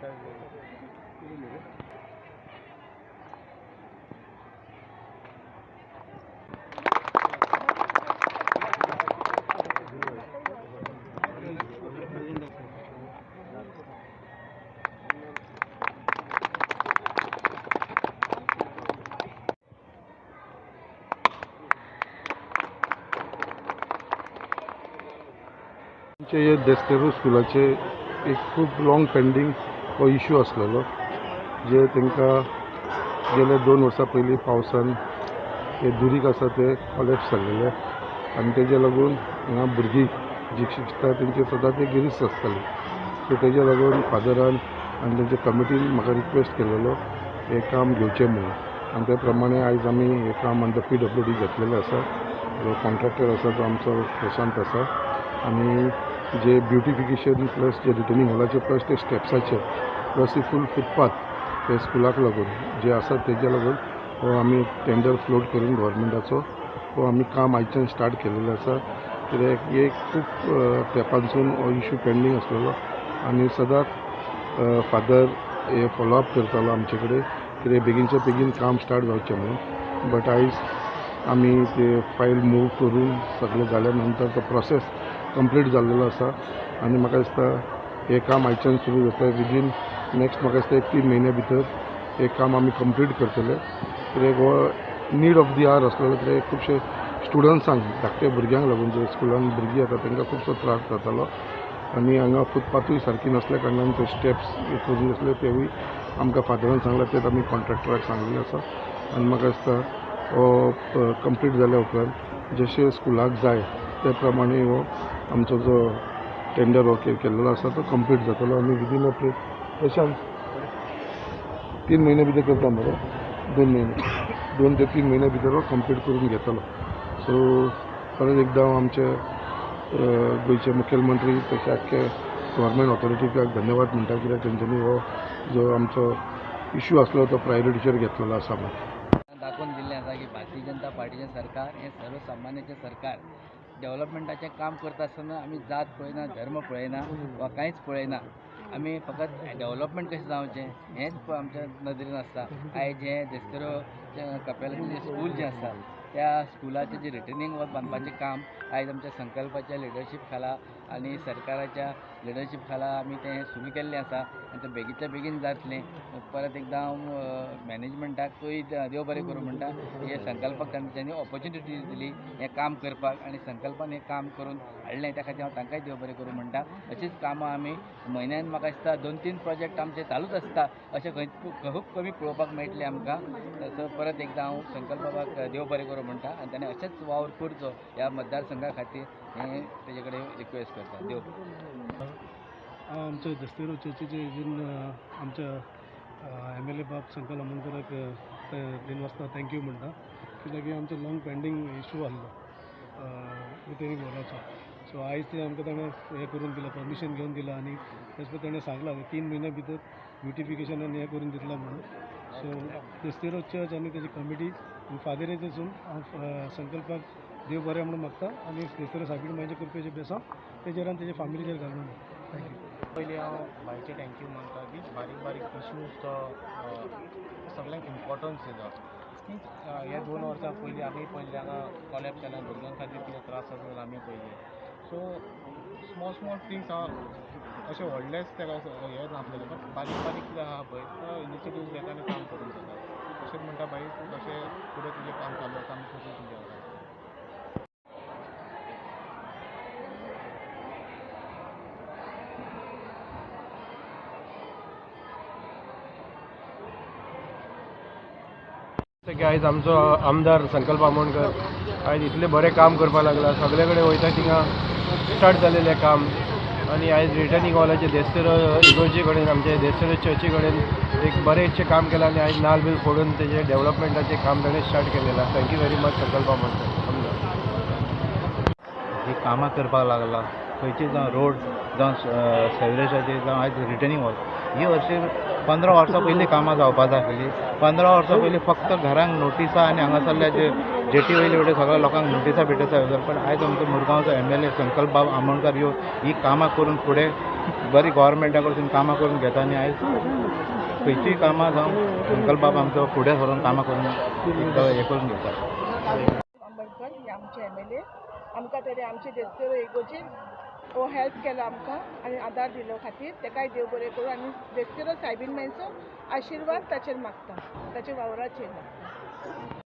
आमचे हे देस्तेरो स्कुलाचे एक खूब लाँग पेंडींग हो इशू आसलेलो, जे तांकां गेले 2 वर्सां पयलीं पावसान हे दुरीग आसा ते कॉलेप्स जाल्लेले आनी तेजे लागून हांगा भुरगीं जी शिकता तेंचे सदांच एक रिस्क आसताली. सो तेजे लागून फादरान आनी तेंच्या कमिटीन म्हाका रिक्वेस्ट केलेलो हें काम घेवचें म्हणून आनी त्या प्रमाणे आयज आमी हें काम अंडर पीडब्ल्यूडी घेतलेलें आसा. जो कॉन्ट्रॅक्टर आसा तो आमचो प्रशांत आसा आनी जे ब्युटिफिकेशन प्लस जे रिटेनिंग हॉलाचे प्लस ते स्टेप्साचे प्लस ही फूल फुटपाथ ते स्कुलाक लागून जे आसा तेज्या लागून हो आमी टेंडर फ्लोट करून गव्हर्मेंटाचो हो आमी काम आयच्यान स्टार्ट केलेलें आसा. कित्याक एक खूब तेंपानसून हो इशू पेंडींग आसलेलो आनी सदांच फादर हे फॉलोअप करतालो आमचे कडेन, कितें बेगीनच्या बेगीन काम स्टार्ट जावचें म्हणून. बट आयज आमी ते फायल मूव करून सगळें जाल्या नंतर तो प्रोसेस कंप्लीट जाल्लेलो आसा आनी म्हाका दिसता हें काम आयच्यान सुरू जाता. विदीन नेक्स्ट म्हाका दिसता एक 3 म्हयन्या भितर हें काम आमी कंप्लीट करतले, कित्याक हो नीड ऑफ the our आसलेलो. कित्याक खुबशे स्टुडंट्सांक, धाकटे भुरग्यांक लागून, जे स्कुलान भुरगीं येता तांकां खुबसो त्रास जातालो आनी हांगा फुटपाथूय सारकी नासल्या कारणान ते स्टेप्स करूंक आसले, तेवूय आमकां फादरान सांगलां, तेच आमी कॉन्ट्रॅक्टराक सांगलेलें आसा. आनी म्हाका दिसता हो कंप्लीट जाल्या उपरांत जशें स्कुलाक जाय ते प्रमाणे हो आमचो जो टेंडर हो केल्लो आसा तो कंप्लीट जातलो आनी विदीन अ प्रशांत 3 म्हयन्या भितर करता मरे, 2 म्हयने, 2 ते 3 म्हयन्या भितर हो कंप्लीट करून घेतलो. सो परत एकदां हांव आमचे गोंयचे मुखेलमंत्री तशें आख्खे गव्हर्मेंट ऑथॉरिटीक धन्यवाद म्हणटा, कित्याक तेंच्यांनी हो जो आमचो इशू आसलो तो प्रायोरिटीचेर घेतलेलो आसा म्हणून. दाखोवन दिल्लें आसा की भारतीय जनता पार्टीचें सरकार हें सर्वसामान्याचें सरकार. डेव्हलपमेंटाचें काम करता आसतना आमी जात पळयना, धर्म पळयना वा कांयच पळयना. आमी फकत डेव्हलपमेंट कशें जावचें हेंच आमच्या नदरेन आसता. आयज हें देस्तेरो कपेलाचें जें स्कूल जें आसा, त्या स्कुलाचें जें रिटर्निंग वॉल बांदपाचें काम आयज आमच्या संकल्पाच्या लिडरशीप खाला आनी सरकाराच्या लिडरशीप खाला आमी तें सुरू केल्लें आसा आनी तें बेगीनच्या बेगीन जातलें. परत एकदां हांव मॅनेजमेंटाकूय देव बरें करूं म्हणटा, हे संकल्पाक तांच्यांनी ऑपॉर्च्युनिटी दिली हें काम करपाक आनी संकल्पान हें काम करून हाडलें, त्या खातीर हांव तांकांय देव बरें करूं म्हणटा. अशीच कामां आमी म्हयन्यान म्हाका दिसता दोन तीन प्रोजेक्ट आमचे चालूच आसता, अशें खंय खूब कमी पळोवपाक मेळटलें आमकां. सो परत एकदां हांव संकल्प बाबाक देव बरें करूं म्हणटा आनी ताणें अशेंच वावर करचो ह्या मतदारसंघा खातीर हें तेजे कडेन रिक्वेस्ट करता. देव बरें. आमच्या दस्तेरो चर्चीचे हिजीन आमच्या एमएलए बाब संकल्प आमोणकराक दिनवासता, thank you म्हणटा, कित्याक की आमचो लाँग पेंडींग इशू आहलो रिटेनिंग वॉलाचो. सो आयज ते आमकां ताणें हें करून दिलां, परमिशन घेवन दिलां आनी तेच पळय ताणें सांगलां 3 म्हयन्या भितर ब्युटिफिकेशन आनी हें करून दितलो म्हणून. सो देस्तेरो चर्च आनी तेजी कमिटी आनी फादरीसून हांव संकल्पाक देव बरें म्हणून मागता आनी देस्तेरो सायबीण मांयचें कृपेचें बेसांव तेजेर आनी तेजे फामिलीचेर घालून. Thank you. पयलीं हांव भायचे thank you मानता की बारीक बारीक इश्यूज तो सगळ्यांक इम्पोर्टन्स दिता. मीन्स ह्या 2 वर्सां पयलीं आमी पयलीं हांगा कॉलेप्स जाल्या, भुरग्यां खातीर कितें त्रास जाता जाल्यार आमी पयले. सो स्मॉल स्मॉल थिंग्स आहा, अशें व्हडलेंच ताका हें नासलेलें, बट बारीक बारीक कितें आहा पळय तो इनिशिएटीव घेता आनी काम करून जाता. तशेंच म्हणटा भाई, तूं कशें फुडें तुजें काम चालू आसा, आमी खुशी तुज्या आसा. की आयज आमचो आमदार संकल्प आमोणकर आयज इतलें बरें काम करपाक लागला. सगळे कडेन वयता थिंगा स्टार्ट जालेलें काम आनी आयज रिटर्निंग हॉलाचें देस्तेरो इगोर्जी कडेन, आमचे देस्तेरो चर्ची कडेन एक बरेंचशें काम केलां आनी आयज नाल बील फोडून तेजें डेव्हलपमेंटाचें काम ताणें स्टार्ट केलेलें आसा. Thank you very much संकल्प आमोणकर आमदार. ही कामां करपाक लागला, खंयची जावं रोड जावं सेवरेजाचे जावं आयज रिटर्निंग वॉल. ही हरशीं 15 वर्सां पयलीं कामां जावपा जाय आसलीं. 15 वर्सां पयलीं फक्त घरांक नोटिसां आनी हांगासरल्या जे जेटी वयले वयले सगळ्या लोकांक नोटिसां बिटिसां येतात. पण आयज आमचो मुरगांवचो एमएलए संकल्प बाब आमोणकर ह्यो ही कामां करून फुडें बरी गोवोरमेंटा कडसून कामां करून घेता आनी आयज खंयचीय कामां जावं संकल्प बाब आमचो फुडें सरून कामां करून हें करून घेता. आंबेडकर हे आमचे एमएलए. आमकां तरी आमचे देस्तेरो इगोर्जेन हो हेल्प केलो आमकां आनी आदार दिलो खातीर तेकाय देव बरें करूं आनी देस्तेरो सायबीन मांयचो आशिर्वाद ताचेर मागता, ताच्या वावराचेर मागता.